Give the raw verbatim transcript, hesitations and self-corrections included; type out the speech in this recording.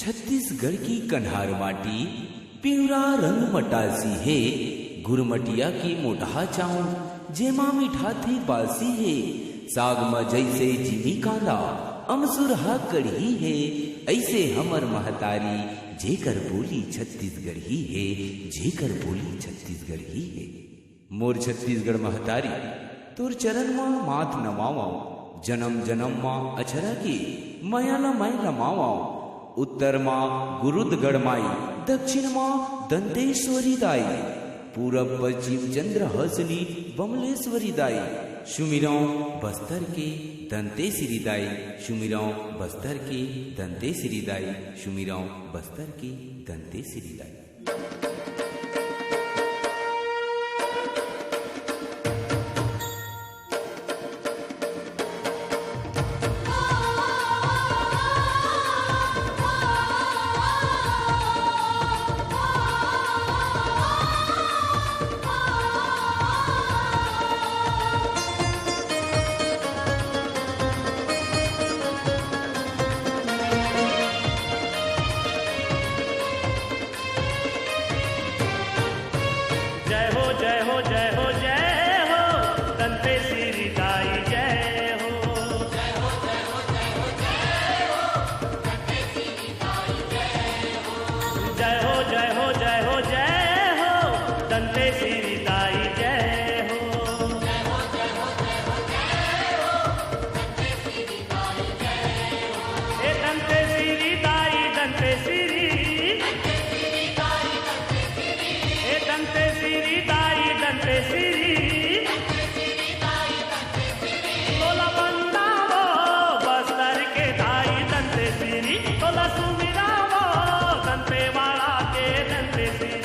छत्तीसगढ़ की कन्हार माटी पिंवरा रंग मटासी हे। गुरमटिया की मोटहा चाउर जेमा मिठाथे बासी हे। साग म जइसे जिमी कांदा अमसुरहा कढ़ी हे। अइसे हमर महतारी जेकर बोली छत्तीसगढ़ी हे, जेकर बोली छत्तीसगढ़ी हे। मोर छत्तीसगढ़ महतारी, तोर चरन म माथ नवावंव, जनम जनम म अछरा के मया ल मैं लमावंव। उत्तर म गुरुदगढ़ माई, दक्षिण म दंतेश्वरी दाई, पूरब पश्चिम चंद्रहसनी बमलेश्वरी दाई। सुमिरंव बस्तर के दंतेश्वरी दाई, सुमिरंव बस्तर के दंतेश्वरी दाई, सुमिरंव बस्तर के दंतेश्वरी दाई। जय हो, जय हो, जय हो, जय हो, दंतेश्वरी दाई जय हो। जय हो, जय हो, जय हो, जय हो, दंतेश्वरी दाई जय हो। ए दंतेश्वरी दाई, दंतेश्वरी। ए दंतेश्वरी दाई, दंतेश्वरी। तोला बंदावो बस्तर के दाई दंतेश्वरी, तोला सुमिरावो दंतेवाड़ा के दंतेश्वरी।